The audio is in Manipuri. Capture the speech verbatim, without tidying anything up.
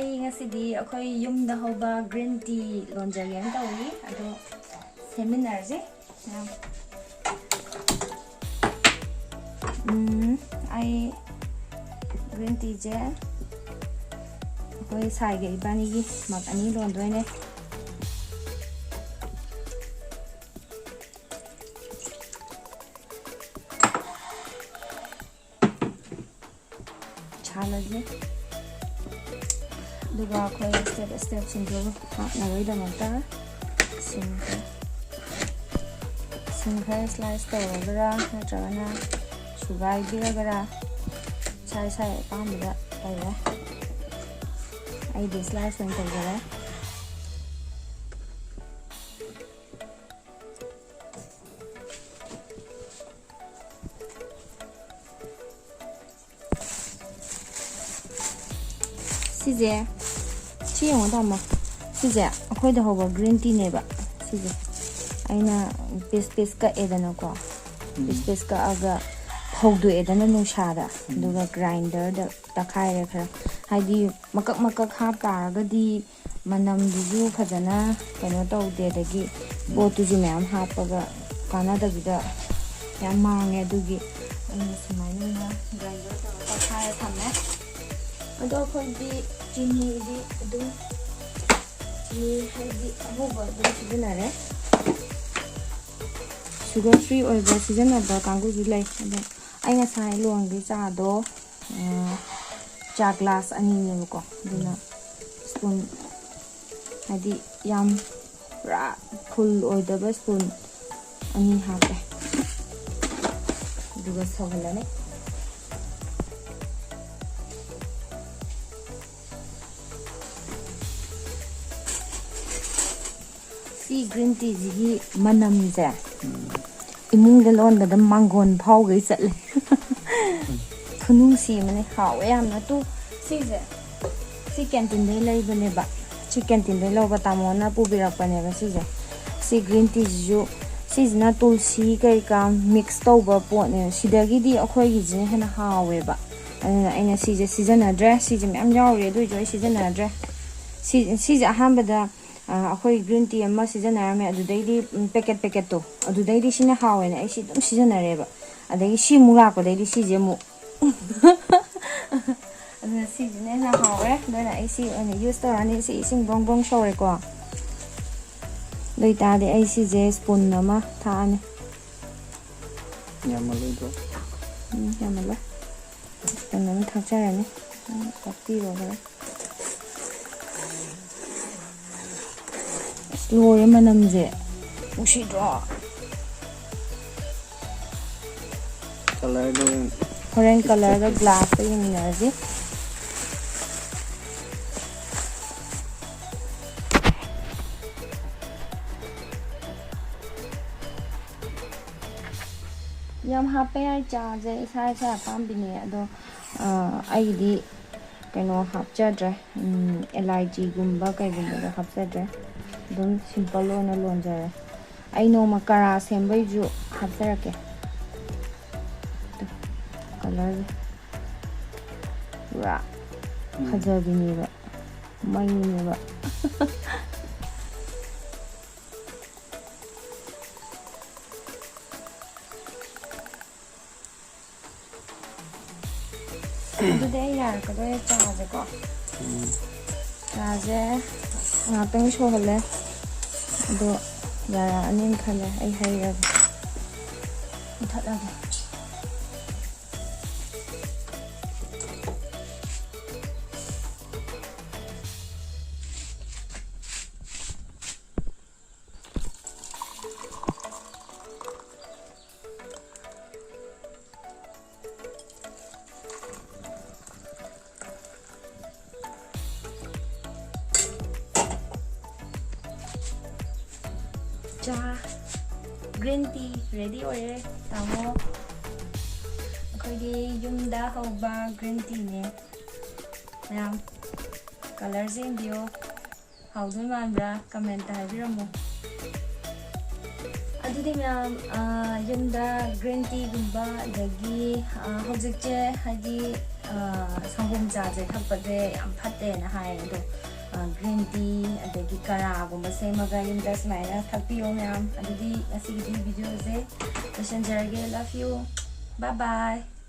ꯑꯩ ꯉꯁꯤꯗꯤ ꯑꯩꯈꯣꯏ ꯌꯨꯝꯗ ꯍꯧꯕ green tea ꯂꯣꯟꯖꯒꯦꯅ ꯇꯧꯔꯤ꯫ ꯑꯗꯣ ꯁꯦꯝꯃꯤꯟꯅꯔꯁꯤ ꯃꯌꯥꯝ꯫ ꯎꯝ, ꯑꯩ green teaꯁꯦ ꯑꯩꯈꯣꯏ ꯁꯥꯏꯒ ꯏꯕꯥꯅꯤꯒꯤ mug ꯑꯅꯤ ꯂꯣꯟꯗꯣꯏꯅꯦ꯫ ꯁꯥꯍꯜꯂꯁꯤ꯫ ꯑꯗꯨꯒ ꯑꯩꯈꯣꯏ step stepꯁꯤꯡꯗꯣ ꯍꯥꯞꯅꯕꯒꯤꯗꯃꯛꯇ ꯁꯤꯡ ꯈꯔ, ꯁꯤꯡ ꯈꯔ slice ꯇꯧꯔꯒꯔꯥ ꯅꯠꯇ꯭ꯔꯒꯅ ꯁꯨꯒꯥꯏꯕꯤꯔꯒꯔꯥ ꯏꯁꯥ ꯏꯁꯥꯒꯤ ꯑꯄꯥꯝꯕꯗ ꯇꯧꯔꯦ꯫ ꯑꯩꯗꯤ slice ꯑꯣꯏꯅ ꯇꯧꯖꯔꯦ꯫ ꯁꯤꯁꯦ, ꯁꯤ ꯌꯦꯡꯉꯣ ꯇꯥꯃꯣ꯫ ꯁꯤꯁꯦ ꯑꯩꯈꯣꯏꯗ ꯍꯧꯕ green teaꯅꯦꯕ꯫ ꯁꯤꯁꯦ ꯑꯩꯅ piece piece ꯀꯛꯑꯦꯗꯅꯀꯣ꯫ Piece piece ꯀꯛꯑꯒ ꯐꯧꯗꯣꯛꯑꯦꯗꯅ ꯅꯨꯡꯁꯥꯗ꯫ ꯑꯗꯨꯒ grinderꯗ ꯇꯛꯈꯥꯏꯔꯦ ꯈꯔ꯫ ꯍꯥꯏꯗꯤ ꯃꯀꯛ ꯃꯀꯛ ꯍꯥꯞ ꯇꯥꯔꯒꯗꯤ ꯃꯅꯝꯗꯨꯁꯨ ꯐꯖꯅ ꯀꯩꯅꯣ ꯇꯧꯗꯦ, ꯑꯗꯒꯤ ꯄꯣꯠꯇꯨꯁꯨ ꯃꯌꯥꯝ ꯍꯥꯞꯄꯒ ꯀꯥꯟꯅꯗꯕꯤꯗ ꯌꯥꯝ ꯃꯥꯡꯉꯦ꯫ ꯑꯗꯨꯒꯤ ꯑꯩꯅ ꯁꯨꯃꯥꯏꯅ ꯑꯣꯏꯅ grinder ꯇꯧꯔꯒ ꯇꯛꯈꯥꯏꯔ ꯊꯝꯃꯦ꯫ ꯑꯗꯣ ꯑꯩꯈꯣꯏꯗꯤ ꯆꯤꯅꯤꯗꯤ ꯑꯗꯨꯝ, ꯆꯤꯅꯤ ꯍꯥꯏꯗꯤ ꯑꯉꯧꯕ ꯑꯗꯨꯝ ꯁꯤꯖꯤꯟꯅꯔꯦ꯫ Sugar free ꯑꯣꯏꯕ ꯁꯤꯖꯤꯟꯅꯕ ꯀꯥꯡꯕꯨꯁꯨ ꯂꯩ꯫ ꯑꯗꯣ ꯑꯩ ꯉꯁꯥꯏ ꯂꯣꯟꯒꯤ ꯆꯥꯗꯣ, ꯑ, ꯆꯥ glass ꯑꯅꯤꯅꯦꯕꯀꯣ꯫ ꯑꯗꯨꯅ spoon, ꯍꯥꯏꯗꯤ ꯌꯥꯝ ꯄꯨꯔꯥ full ꯑꯣꯏꯗꯕ spoon ꯑꯅꯤ ꯍꯥꯞꯄꯦ꯫ ꯑꯗꯨꯒ ꯁꯧꯍꯜꯂꯅꯤ꯫ ꯁꯤ green teaꯁꯤꯒꯤ ꯃꯅꯝꯁꯦ ꯏꯃꯨꯡꯗ ꯂꯣꯟꯕꯗ ꯃꯥꯡꯒꯣꯟ ꯐꯥꯎꯈꯩ ꯆꯠꯂꯦ꯫ ꯈꯨꯅꯨꯡꯁꯤ ꯑꯃꯅꯦ, ꯍꯥꯎꯋꯦ ꯌꯥꯝꯅ꯫ ꯇꯨ, ꯁꯤꯁꯦ, ꯁꯤ canteenꯗꯩ ꯂꯩꯕꯅꯦꯕ꯫ ꯁꯤ canteenꯗꯩ ꯂꯧꯕ ꯇꯥꯃꯣꯅ ꯄꯨꯕꯤꯔꯛꯄꯅꯦꯕ ꯁꯤꯁꯦ꯫ ꯁꯤ green teaꯁꯤꯁꯨ, ꯁꯤꯁꯤꯅ ꯇꯨꯜꯁꯤ ꯀꯩꯀꯥ mix ꯇꯧꯕ ꯄꯣꯠꯅꯦ꯫ ꯁꯤꯗꯒꯤꯗꯤ ꯑꯩꯈꯣꯏꯒꯤꯁꯤꯅ ꯍꯦꯟꯅ ꯍꯥꯎꯋꯦꯕ꯫ ꯑꯗꯨꯅ ꯑꯩꯅ ꯁꯤꯁꯦ ꯁꯤꯖꯤꯟꯅꯗ꯭ꯔꯦ꯫ ꯁꯤꯁꯦ ꯃꯌꯥꯝ ꯌꯥꯎꯔꯤ, ꯑꯗꯨ ꯑꯣꯏꯁꯨ ꯑꯩ ꯁꯤꯖꯤꯟꯅꯗ꯭ꯔꯦ꯫ ꯁꯤ-, ꯁꯤꯁꯦ ꯑꯍꯥꯟꯕꯗ, ꯑ, ꯑꯩꯈꯣꯏ green tea ꯑꯃ ꯁꯤꯖꯤꯟꯅꯔꯝꯃꯦ, ꯑꯗꯨꯗꯩꯗꯤ, ꯎꯝ, packet packetꯇꯣ, ꯑꯗꯨꯗꯩꯗꯤ ꯁꯤꯅ ꯍꯥꯎꯋꯦꯅ ꯑꯩ ꯁꯤ ꯑꯗꯨꯝ ꯁꯤꯖꯤꯟꯅꯔꯦꯕ꯫ ꯑꯗꯒꯤ ꯁꯤ ꯑꯃꯨꯛ ꯂꯥꯛꯄꯗꯩꯗꯤ ꯁꯤꯁꯦ ꯑꯃꯨꯛ ꯑꯗꯨꯅ ꯁꯤꯁꯤꯅ ꯍꯦꯟꯅ ꯍꯥꯎꯔꯦ꯫ ꯑꯗꯨꯅ ꯑꯩ ꯁꯤ ꯑꯣꯏꯅ use ꯇꯧꯔꯅꯤ꯫ ꯁꯤ ꯏꯁꯤꯡ ꯕ꯭ꯔꯣꯡ ꯕ꯭ꯔꯣꯡ ꯁꯧꯔꯦꯀꯣ꯫ ꯑꯗꯨ ꯑꯣꯏꯇꯥꯔꯗꯤ ꯑꯩ ꯁꯤꯁꯦ spoon ꯑꯃ ꯊꯥꯛꯑꯅꯤ꯫ ꯌꯥꯝꯃꯜꯂꯣꯏꯗ꯭ꯔꯣ? ꯎꯝ, ꯌꯥꯝꯃꯜꯂꯣꯏ꯫ ꯈꯤꯇꯪ ꯑꯃ ꯊꯥꯛꯆꯔꯅꯤ꯫ ꯎꯝ, ꯀꯛꯄꯤꯔꯣ ꯈꯔ꯫ ꯑꯁ, ꯂꯣꯏꯔꯦ ꯃꯅꯝꯁꯦ꯫ ꯅꯨꯡꯁꯤꯗ꯭ꯔꯣ? Colourꯗꯣ ꯑꯣꯏꯅ ꯍꯣꯔꯦꯟ colourꯒ glassꯇ ꯌꯦꯡꯃꯤꯟꯅꯔꯁꯤ꯫ ꯌꯥꯝ ꯍꯥꯞꯄ ꯌꯥꯏ, ꯆꯥꯁꯦ ꯏꯁꯥ ꯏꯁꯥ ꯑꯄꯥꯝꯕꯤꯅꯦ꯫ ꯑꯗꯣ, ꯑ, ꯑꯩꯒꯤꯗꯤ ꯀꯩꯅꯣ ꯍꯥꯞꯆꯗ꯭ꯔꯦ, ꯎꯝ, ꯑꯦꯂꯥꯏꯆꯤꯒꯨꯝꯕ ꯀꯩꯒꯨꯝꯕꯗꯣ ꯍꯥꯞꯆꯗ꯭ꯔꯦ꯫ ꯑꯗꯨꯝ simple ꯑꯣꯏꯅ ꯂꯣꯟꯖꯔꯦ꯫ ꯑꯩ ꯅꯣꯡꯃ ꯀꯔꯥ ꯁꯦꯝꯕꯩꯁꯨ ꯍꯥꯞꯆꯔꯛꯀꯦ꯫ ꯀꯂꯔꯁꯦ ꯄꯨꯔꯥ ꯐꯖꯕꯤꯅꯦꯕ, ꯃꯩꯅꯦꯕ꯫ ꯑꯗꯨꯗꯤ ꯑꯩ ꯌꯥꯔꯛꯀꯗꯣꯔꯦ ꯆꯥꯁꯦꯀꯣ꯫ ꯆꯥꯁꯦ ꯉꯥꯛꯇꯪ ꯁꯧꯍꯜꯂꯦ꯫ ꯑꯗꯣ ꯌꯥꯔꯛꯑꯅꯤꯅ ꯈꯜꯂꯦ꯫ ꯑꯩ ꯍꯩꯔꯒꯦ꯫ ꯃꯨꯊꯠꯂꯒꯦ꯫ ꯆꯥ, green tea ready ꯑꯣꯏꯔꯦ꯫ ꯇꯥꯃꯣ, ꯑꯩꯈꯣꯏꯒꯤ ꯌꯨꯝꯗ ꯍꯧꯕ green teaꯅꯦ꯫ ꯃꯌꯥꯝ, colourꯁꯦ ꯌꯦꯡꯕꯤꯌꯣ꯫ ꯍꯥꯎꯗꯣꯏ ꯃꯥꯟꯕ꯭ꯔꯥ? Commentꯇ ꯍꯥꯏꯕꯤꯔꯝꯃꯣ꯫ ꯑꯗꯨꯗꯤ ꯃꯌꯥꯝ, ꯑ, ꯌꯨꯝꯗ green teaꯒꯨꯝꯕ, ꯑꯗꯒꯤ, ꯑ, ꯍꯧꯖꯤꯛꯁꯦ ꯍꯥꯏꯗꯤ, ꯑ, ꯁꯪꯒꯣꯝ ꯆꯥꯁꯦ ꯊꯛꯄꯁꯦ ꯌꯥꯝ ꯐꯠꯇꯦꯅ ꯍꯥꯏ꯫ ꯑꯗꯣ green tea ꯑꯗꯒꯤ ꯀꯔꯥꯒꯨꯝꯕ ꯁꯦꯝꯃꯒ ꯌꯨꯝꯗ ꯁꯨꯃꯥꯏꯅ ꯊꯛꯄꯤꯌꯣ ꯃꯌꯥꯝ꯫ ꯑꯗꯨꯗꯤ ꯉꯁꯤꯒꯤꯗꯤ videoꯁꯦ ꯂꯣꯏꯁꯤꯟꯖꯔꯒꯦ꯫ Love you. Bye bye.